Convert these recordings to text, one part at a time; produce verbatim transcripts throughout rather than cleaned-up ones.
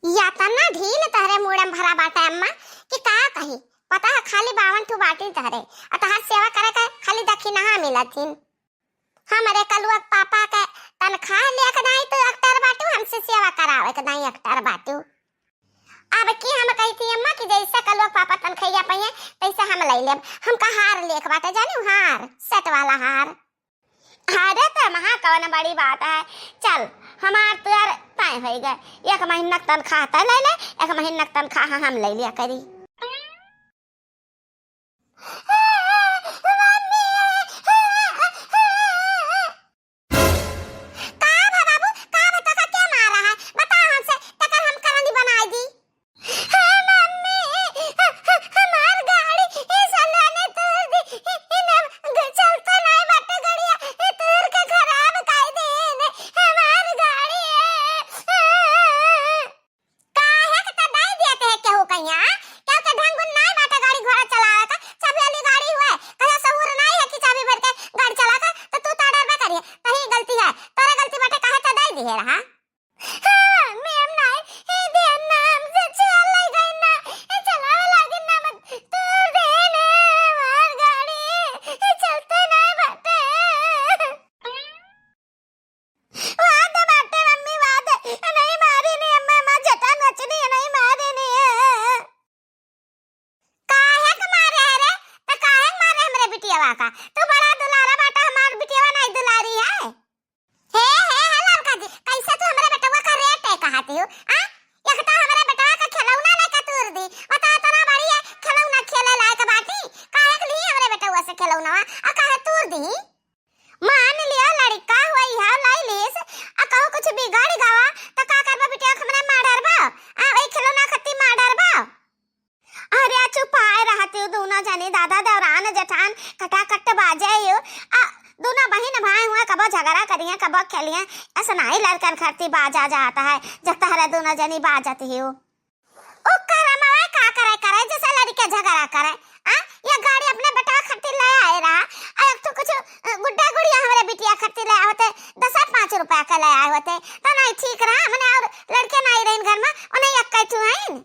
या तना ढील तहरे मूड़म भरा बाटे अम्मा कि का कही। पता है खाली बावन ठू बाटी तहरे, आ तहार सेवा करे के खाली दखिनहा मिलत हिन। हमरे कलुआ के पापा के तनखाह लेके नाई तू अकटर बाटू, हमसे सेवा करावे के नाई अकटर बाटू। अब की हम कही थी अम्मा कि जैसे कलुआ के पापा तनखैया पइहे तैसे हम लई लेब। हमका हार लेके बाटे जानू, हार, सेट वाला हार। अरे त महा कौन बड़ी बात है, चल हमार तोर तय होई गए, एक महीना के तनखाह तय ले ले, एक महीना के तनखाह हम ले लिया करी। का भा बाबू, का भा, तोका के मारा है? बताओ हमसे, तकर हम करनी बनाई दी। हे मम्मी, ह-, ह-, हमार गाड़ी, ई सलाने तूर दी, ई, ई न ग-, चलता नाय बाटे गड़िया, ई तूर के खराब कर देन, हमार गाड़ी। काहे के त दई दिया ते केहू कहिया? केहू के ढंग गुण नाय बाटे गाड़ी घोड़ा चलावे का। चाबी वाली गाड़ी हुए, कहिया सहूर नाय है कि चाबी भर के गाड़ी चला का, त तू त डरबे करिए, तही गलती है, तोरे गलती बाटे, काहे त दई दिए रहा। हाँ, मैम नाय, ए ध्यान ना, हमसे चल ले गई ना, ए चलावे लागे ना मत, तूर देन हमार गाड़ी, ए चलते नाय बाटे। वाद बाटे मम्मी, वाद। नहीं मारी नहीं अम्मा, अम्मा जटा नचनी है, नहीं मारी नहीं है। काहे के मारे है रे? त काहे के मारे हमरे बिटियावा का? तू बड़ा दुलारा बाटा, हमार बिटियावा नहीं दुलारी है। हे, हे, हे ललका जी, कैसे तू हमरे बेटवा का रेट है कहती हो? आ? एक तो हमरे बेटवा का खिलौना लेके तूर दी, बता इतना बड़ी है, खिलौना खेले लायक बाटी, काहे के लिए हमरे बेटवा से खिलौना, आ काहे तूर दी? मान लिया लड़का हुआ यह लाई लीस, आ कहूँ कुछ बिगड़ गवा, त का करबा बिटिया, हमरा मार डरबा? आ, वही खिलौना खत्ती मार डरबा? अरे, आ चुपाए रहती हो दोनों जनी, दादा देवरान जेठान कटाकट बाजे हो। आ, दोनों बहिन भाई हुआ कबो झगड़ा करिए, कबो खेलिए, ऐसा नहीं लड़कन खरती बाजा जाता है, जब तहरा दोनों जनी बाजत ही हो। ओ करमवा का करे करे, जैसे लड़के झगड़ा करे। आ, ये गाड़ी अपने बेटा खातिर ले आए रहा, आ एक ठो कुछ, अ, गुड्डा गुड़िया हमरे बिटिया खातिर ले आए होते, दस पाँच रुपया के ले आए होते, तो नहीं ठीक रहा, मने और लड़के नहीं रहिन घर में, उन्हें एक ठो हईन।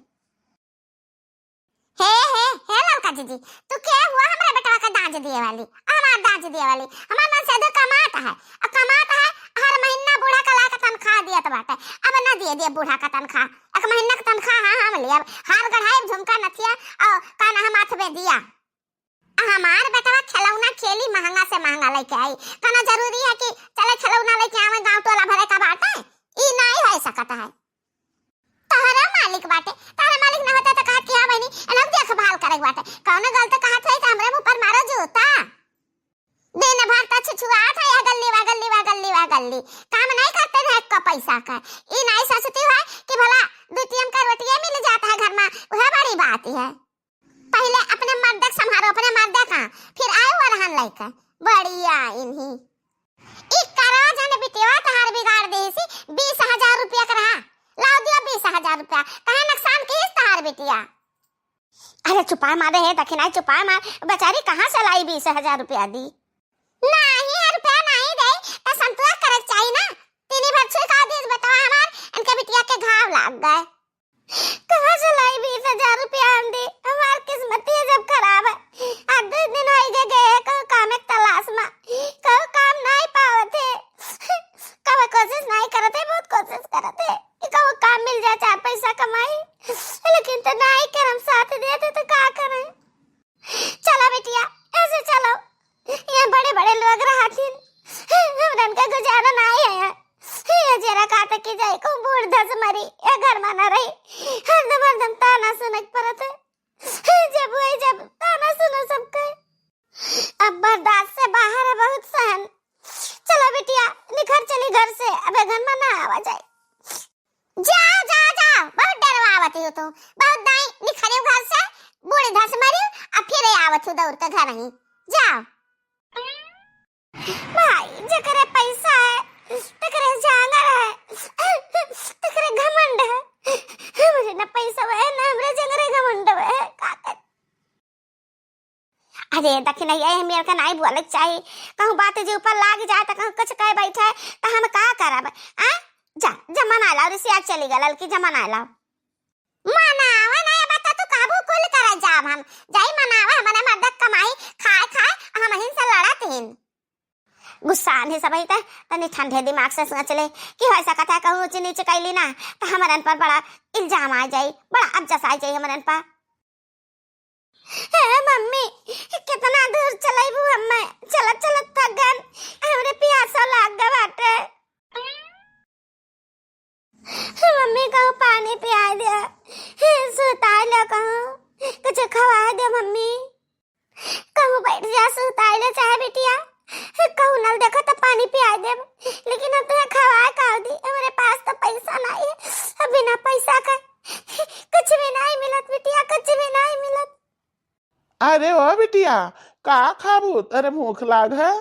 हे, हे, हे ललका जीजी, तू के हुआ हमरे बेटवा के दाज दिए वाली? हमार दाज दिए वाली, हमार मन से जो कमात है, आ कमात है, हर महीना बूढ़ा का लाके तनख्वाह दियत बाटे। अब ना दिए, दिए बूढ़ा का तनख्वाह, एक महीना का तनख्वाह, हाँ, हम लिए, अब हार गढ़ाई, झुमका, नथिया, और काना हम हाथ में दिया। आ हमार बेटवा खिलौना खेली, महंगा से महंगा लेके आई, काना जरूरी है कि चले खिलौना लेके आवे, गाँव टोला भरे का बाटे, ई नाई हो सकत है। तहरा मालिक बाटे, तहरा मालिक ना होता त कहत कि हाँ बहिनी, एनक देखभाल करे के बाटे। कौनो गलत कहत होई त हमरे मुंह पर मारो जूता। दिन भर त छुछुआत है, या गल्ली वा गल्ली वा गल्ली वा गल्ली। काम नहीं करते हैं एक पैसा का। ई नहीं सोचती है कि भला दू टीएम का रोटियां मिल जाता है घर में, वह बड़ी बात है। पहले अपने मर्द के संभारो, अपने मर्द का, फिर आए हुआ रहन लइका। बढ़िया इन्हीं। ई करा जन बिटिया तहार बिगाड़ देसी, बीस हजार रुपया का रहा। लाओ दिया बीस हजार रुपया। कहे नुकसान कीस तहार बिटिया? अरे चुपाए मारे है, दखिनाई चुपाए मार। बेचारी कहाँ से लाई बीस हजार रुपया दी? नहीं है रुपया नहीं दे, तो संतोष करे के चाहिए ना। तीनी भर छुई का दीस बेटवा हमार, इनके बिटिया के घाव लाग गए। कहाँ से लाई बीस हजार रुपया हम दी? हमार किस्मत ये जब खराब है। आज दो दिन होई गए, गए कहूँ काम एक तलाश में, कहूँ काम नहीं पावत है। कहूँ कोशिश नहीं करत है, बहुत कोशिश करत है कि कहूँ काम मिल जाए, चार पैसा कमाई, लेकिन तो नहीं करम साथ देते तो का करें? चला बिटिया, ऐसे चलो, यहाँ बड़े बड़े लोग रहथिन, हमरन का गुजारा नाई है यहाँ। ये जरा का तक की जाए को बूढ़ धस मरी, या घर में ना रही, हरदम हरदम ताना सुनक परत है। जब वही जब ताना सुनो सबके, अब बर्दाश्त से बाहर है बहुत सहन। चलो बिटिया, निखर चली घर से, अब घर में ना आवा जाए। जा, जा, जा, बहुत डरवावत हो तू, बहुत दाई निखरियो घर से, बूढ़ी धस मरियो, अब फिर आवत हो दौड़ के घर ही। जा। भाई, जेकरे पैसा है, तेकरे जांगर है, तेकरे घमंड है। हमरे ना पैसा है, ना हमरे जंगरे घमंड है, का कर? अरे दखिनैया, एह मेर का नाई बोले के चाही। कहूँ बात जे ऊपर लाग जाए त कहूँ कुछ कह बैठे त हम का करब? आ? जा, जमा ना लाओ, रिसिया चली गल, ललकी जमा ना लाओ। अब हम जाई मनावा, हमरे मर्द कमाई, खाए खाए, हम हिन से लड़त हिन। गुस्सा आन्ही सब ही ते, तनी ठंडे दिमाग से सोच ले कि हो सकत है कहूँ ऊँची नीच कैली ना, तो हमरन पर बड़ा इल्जाम आ जाई, बड़ा अपजस आ जाई हमरन पर। हे मम्मी, कितना दूर चलैबू हम्मे? चलत चलत थक गन, हमरे पियासो लाग गए बाटे। मम्मी कहूँ पानी पियाइ दे, सुताइ ले कहूँ, कुछ खवाइ दे मम्मी। कहूँ बैठ जा सुताइ ले चाहे बिटिया, कहूँ नल देखो तो पानी पियाइ देब, लेकिन हम तुहे खवाए का दी, हमरे पास तो पैसा नाहीं है, अब बिना पैसा का कुछ भी नाहीं मिलत बिटिया, कुछ भी नाहीं मिलत। अरे ओ बिटिया, का खाबू? अरे भूख लाग है।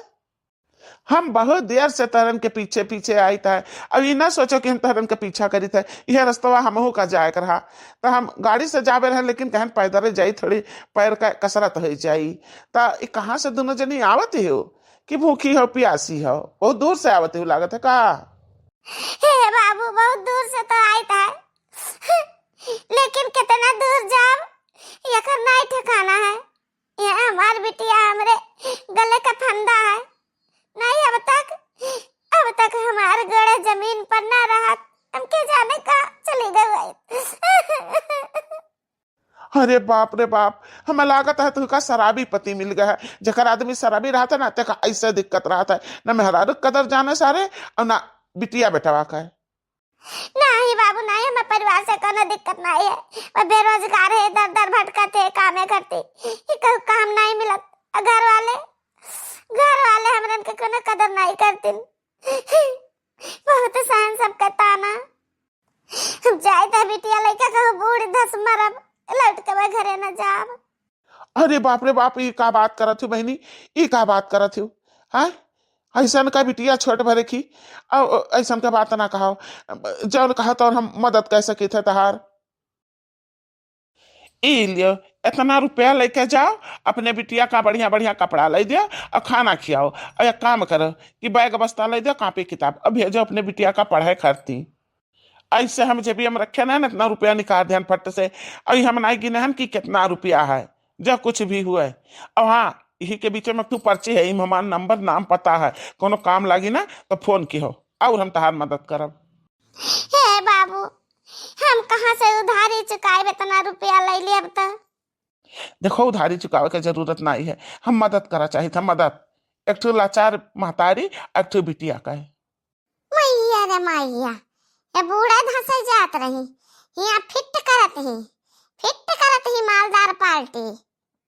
हम बहुत देर से तहरन के पीछे पीछे आइत है। अब ई ना सोचो कि हम तहरन के पीछा करित है। यह रस्तवा हमहू का जाए के रहा, तो हम गाड़ी से जाबे रहे, लेकिन कहन पैदल जाई, थोड़ी पैर का कसरत हो जाई। तो ई कहाँ से दोनों जनी आवत हो कि भूखी हो, पियासी हो? बहुत दूर से आवत हो लागत है का? हे बाबू, बहुत दूर से तो आइत है, लेकिन कितना दूर जाब, एकर नाहीं ठिकाना है। ये हमार बिटिया हमरे गले का फंदा है। नाहीं अब तक, अब तक हमार गोड़ जमीन पर ना रहत, हम के जाने कहाँ चली गई। अरे बाप रे बाप, हमें लागत है तुहका शराबी पति मिल गया है। जेकर आदमी शराबी रहता ना, तेका ऐसे दिक्कत रहता है, ना मेहरारू कदर जाने सारे, और ना बिटिया बेटवा का है। नाहीं बाबू, नाहीं, हमें परिवार से कोनो दिक्कत नाहीं है। मैं बेरोजगार है, दर दर भटकत है, कामे करती, ई कहूँ काम नाहीं मिलत। और घर वाले, घर वाले हमरन के कोनो कदर नाहीं करतिन। बहुत सहन सबके ताना। हम जाइत है बिटिया लइका कहूँ बूढ़ धस मरब, लौट के मैं घरे न जाब। अरे बाप रे बाप, ई का बात करत हो बहिनी, ई का बात करत हो? हाँ, ऐसन का बिटिया छोट भरे की, अ, अ, ऐसन का बात ना कहो, जौन कहा तौन हम मदद कर सकित है तहार। ई लियो, इतना रुपया लेके जाओ, अपने बिटिया का बढ़िया बढ़िया कपड़ा ले दियो और खाना खियाओ। और एक काम करो कि बैग बस्ता ले दियो, कापी किताब, अब भेजो अपने बिटिया का पढ़ाई करती। ऐसे हम जेबिया में रखे ना, इतना रुपया निकाल देहन फट से। और हम नाहीं गिने हन कि कितना रुपया है, जो कुछ भी हुए। और हाँ, यही के बीच में तू पर्ची है, इम हमार नंबर, नाम, पता है, कोनो काम लागी ना तो फोन की हो, और हम तहार मदद करब। हे बाबू, हम कहाँ से उधारी चुकाएब, इतना रुपया ले लेब त? देखो, उधारी चुकावे के जरूरत नाहीं है, हम मदद करा चाहित है, मदद। एक ठो लाचार महतारी, एक ठो बिटिया का है। मैया रे मैया, ये बूढ़ा धंसे जात रही, हियाँ फिट करत ही, फिट करत ही मालदार पार्टी,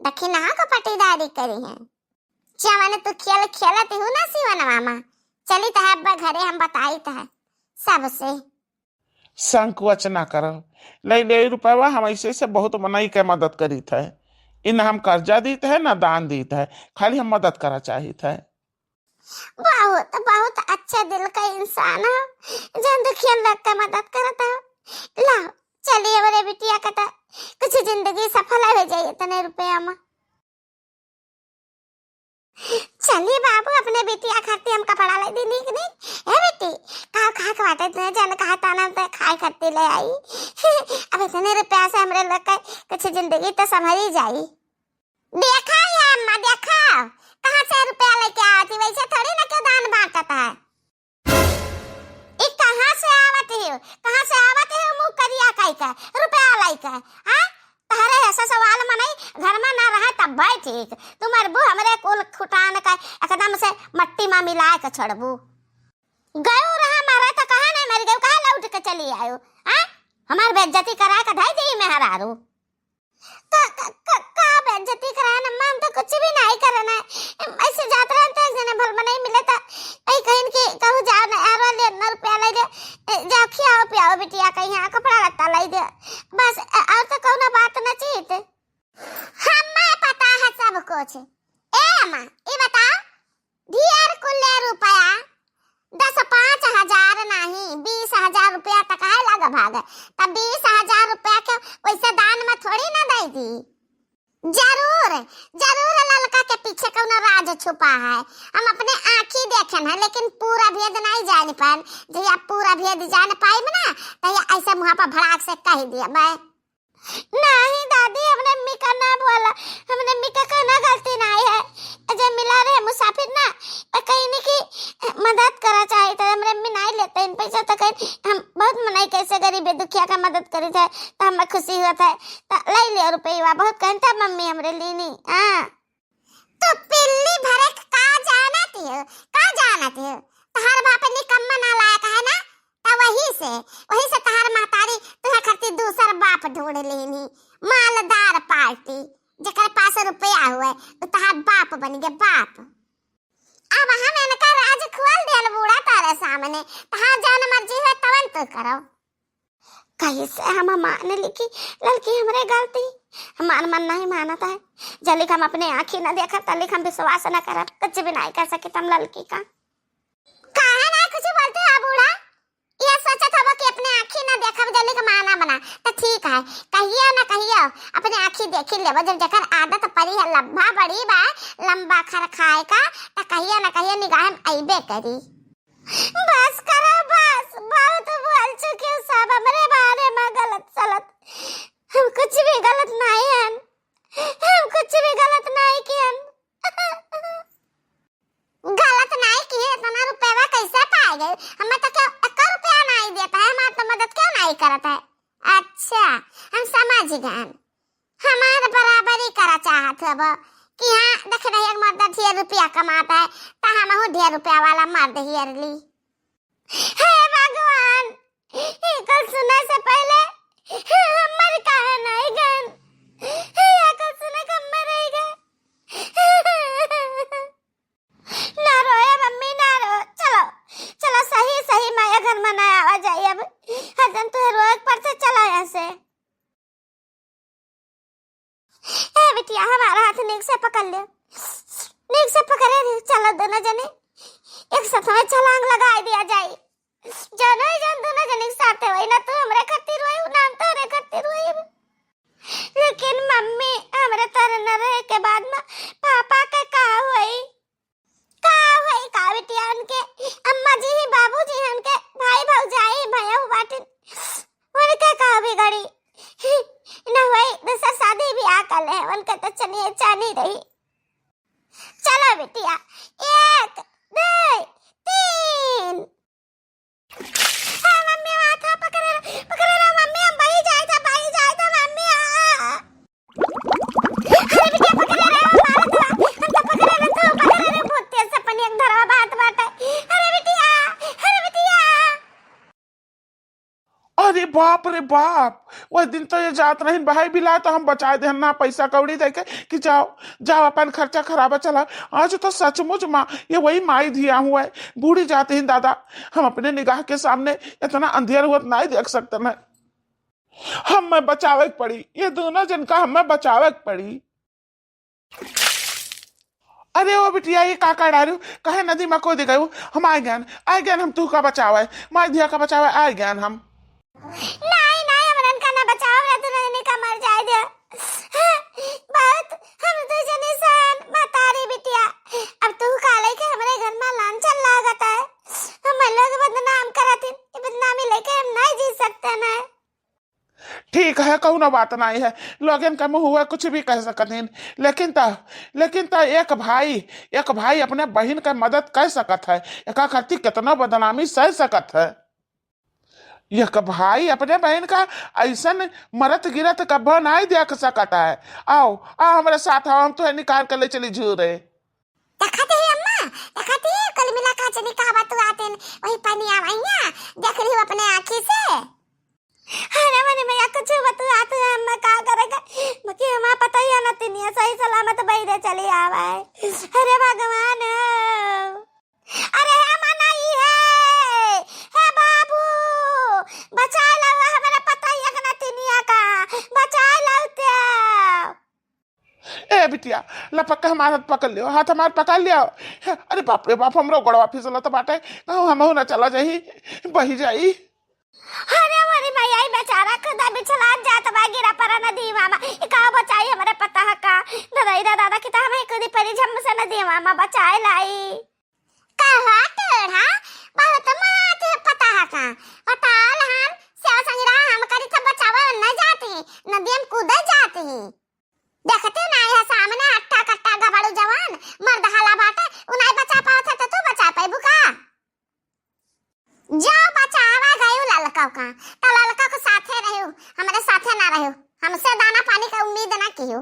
दखिनहा को पटीदारी करी है। जवन तू खेल खेलत हूँ ना सिवन मामा, चलित है अब घरे हम बताइत है सबसे। संकोच ना करो, ले ले रुपया, हम ऐसे से बहुत मनई के मदद करित है। इन हम कर्जा दीत है ना दान दीत है, खाली हम मदद करा चाहित है। बहुत, बहुत अच्छे दिल का इंसान हो, जौन दुखियन लोग के मदद करत हो। लाओ, चलिए हमरे बिटिया का तो कुछ जिंदगी सफल हो जाए इतने रुपया में। चलिए बाबू, अपने बिटिया खातिर हम कपड़ा ले दी नीक नीक। ए बेटी, का खाए के बाटे तने, जौन कहा ताना हम तो खाए खातिर ले आई। अब इतने रुपया से हमरे लोग के कुछ जिंदगी तो संभरी जाई। देखा ये अम्मा, देखा, कहाँ से रुपया लेके आवत ही, वैसे थोड़ी ना क्यों दान बांटत है। ई कहाँ से आवत ही, कहाँ से आवत ही मुँह करिया कई के, रुपया लाई के, हाँ? तहरे ऐसा सवाल मनई घर में ना रहे तब भाई ठीक, तू मरबू हमरे कुल खुटान का एकदम से मट्टी में मिलाए के छोड़बू। गयू रहा मरे तो कहा नहीं मर गयू, कहा लौट के चली आयो, हाँ? हमार बेइज्जती करा के धई दी मेहरारू। का, का, का, का बेइज्जती कराए ना, हम तो कुछ भी नहीं करे ना। ऐसे जात रहे तो एक जने भल में नहीं मिले तो यही कहीं कि कहूँ जाओ ना यार, ले ना रुपया ले दे, ए, जाओ खियाओ पियाओ बिटिया का यहाँ कपड़ा लत्ता ले दे। बस, अ-, और तो कौनो बात ना चाहिए थे। हमें पता है सब कुछ। ए अम्मा, ये बताओ, ढेर कुल्ले रुपया, दस पाँच हजार नहीं, बीस हजार रुपया तक है लगभग। तब बीस हजार रुपया के वैसे दान में थोड़ी ना दे दी। जरूर, जरूर ललका के पीछे कौनो राज छुपा है। हम अपने आँखी देखेन है, लेकिन पूरा भेद नहीं जान पाएन। जहिया पूरा भेद जान पाइब ना, तहिया ऐसे मुँह पर भड़ाक से कह दिया, मैं नहीं दादी, हमरे अम्मी का ना बोला, हमरे अम्मी का कौनो गलती नहीं है। जब मिला रहे मुसाफिर ना, तो कहीं नहीं कि मदद करा चाहिए, तो हमरे अम्मी नहीं लेते हैं पैसा, तो कहीं हम बहुत मनाई, कैसे गरीब दुखिया का मदद करी जाए, तो हमें खुशी होता है। तो ले लियो रुपया, बहुत कहन था मम्मी हमरे लीनी। हाँ। तू पिल्ली भरे का जानत हो, का जानत हो? तहार बाप निकम्मा नालायक है ना, त वही से, वही से तहार महतारी तुहे खातिर दूसर बाप ढूंढ लेनी, मालदार पार्टी, जेकर पास रुपया हुए, उ तहार बाप बन गए बाप। अब हम इनका राज खोल दियल बूढ़ा तारे सामने, तहार जौन मर्जी है तवन तू करो। कैसे हम मान ली कि ललकी हमरे गलती, हमार मन नहीं मानत है। जलिक हम अपने आँखी न देखब, तलिक हम विश्वास न करब, कुछ भी नहीं कर सकित हम ललकी का। काहे ना कुछ बोलते हो बूढ़ा? ये सोचत हबो कि अपने आँखी न देखब, जलिक मानब ना, तो ठीक है। कहियो न कहियो अपने आँखी देखी लेबो, जब जेकर आदत पड़ी है लब्बा बड़ी बा, लंबा खर खाए का, तो कहियो न कहियो निगाह में अइबे करी। बस करो, बस, बहुत बोल चुकी हूँ सब हमरे बारे में गलत सलत। हम कुछ भी गलत नहीं हन, हम कुछ भी गलत नहीं कियन। गलत नहीं किए, इतना रुपया कैसे पाए गए? हमें तो क्यों एक रुपया नहीं देता है, हमार तो मदद क्यों नहीं करता है? अच्छा, हम समझ गए। हमार बराबरी करा चाहत हब कि हाँ, देख रही एक मर्द ढेर रुपया कमाता है, त हमहू ढेर रुपया वाला मर्द हेर ली। हे भगवान, ये कुल सुने से पहले हमर काहे नहीं गन? ये कुल सुने के हम मर ही गए। ना रोए मम्मी, ना रो। चलो, चलो, सही, सही माया घर में ना आवा जाए अब। हरदम तुहे रोए के पड़ते, चलो यहाँ से। ए बिटिया, हमारा हाथ नीक से पकड़ ले, नीक से पकड़े रही। चलो दोनों जने एक साथ में छलांग लगाई दिया जाए। जानो ही जान, दोनों जने के साथ है, वही ना तू हमरे खातिर रोई, ना हम तोरे खातिर रोई। लेकिन मम्मी, हमरे तोरे न रहे के बाद में पापा के का होई? का होई का बिटिया, उनके अम्मा जी ही, बाबू जी ही, उनके भाई भौजाई, भैया बाटिन, उनके का बिगड़ी? न होई, दूसर शादी ब्याह कर ले, उनके तो चनिए चानी रही। चलो बिटिया, एक, दो, तीन। हाँ, मम्मी, हाथ, हाँ, पकड़े रहो, पकड़े रहो, मम्मी, हम बही जाए था, बही जाए था, मम्मी, हाँ। अरे बिटिया, पकड़े रहो, मारत बा, हम तो पकड़े रहो, तू पकड़े रहो, बहुत तेज से पनिया के धरवा बहत बाटे। अरे बिटिया, अरे बिटिया। अरे बाप रे बाप, वह दिन तो ये जात रहिन बहाई बिलाए तो हम बचाए देहन ना पैसा कौड़ी देके कि जाओ, जाओ अपन खर्चा खराबा चला। आज तो सचमुच माँ, ये वही माई धिया हुआ है, बूढ़ी जात ही दादा। हम अपने निगाह के सामने इतना अंधेर हुआ नहीं देख सकते ना। हमें बचावे के पड़ी, ये दोनों जन का हमें बचावे के पड़ी। अरे ओ बिटिया, ये का कर डारू? काहे नदी में कूद गयू? हम आए गए, आए गए हम, तू का बचावे, माई धिया का बचावे आए गए हम। नहीं, नहीं, हमरन का ना बचाओ, हमरा दुनू जने का मर जाए दे। बहुत, हम दू जने सन, मतारी बिटिया। अब तू का लेके हमरे घर में लांछन लागत है, हम लोग बदनाम करत हन, ये बदनामी लेके हम नहीं जी सकते ना। ठीक है, कौनो बात नहीं है, लोगन का मुँह हुआ कुछ भी कह सकत हन, लेकिन त, लेकिन त एक भाई, एक भाई अपने बहिन का मदद कर सकत है, एका खातिर कितना बदनामी सह सकत है। एक भाई अपने बहिन का ऐसन मरत गिरत कब्बो नहीं देख सकत है। आओ, आओ हमरे साथ आओ, हम तुहे निकाल के ले चली झूरे। देखत ही अम्मा, देखत ही कुल मिला का जनी का बतुआत हन, वही पनिया वहिया देख रही हूँ अपने आँखी से। अरे मनी मैया, कुछ बतुआत है अम्मा, का करेगा? बाकी हमार पता ही है ना, तिनिया सही सलामत बैठे चली आवे। अरे भगवान हो। अरे हे मनई हे, हे बाबू, बचा लो हमरे पतैया के नतिनिया का, बचा लो ते। ए बिटिया, लपक के हमार हाथ पकड़ लियो, हाथ हमार पकड़ लियो। अरे बाप रे बाप, हमरो गोड़वा फिसलत बाटे, कहूँ हमहू ना चला जाई, बही जाई। अरे मोरी मैया, ई बेचारा खुदा बिछलात जात बा, गिरा परा नदीवा मा। ई का बचाई हमरे पता है का? दादा, ई दादा, दादा, कि त हम एक दी परी झम से नदीवा मा बचाए लाई। कहा टेढ़ा, बहुत मात है पता है का? बताओ लहन, सेवा संजरा हम करी त बचावे न जाती, न नदिया में कूदे जात ही। देखते ना है सामने अट्टा कट्टा गबड़ू जवान मर्द हला बाटे, उ नाहीं बचा पावत है तो तू बचा पाइबू का? जो बचावा गयू ललका का, तो ललका के साथे रहू, हमरे साथे ना रहू। हमसे दाना पानी का उम्मीद ना कियो।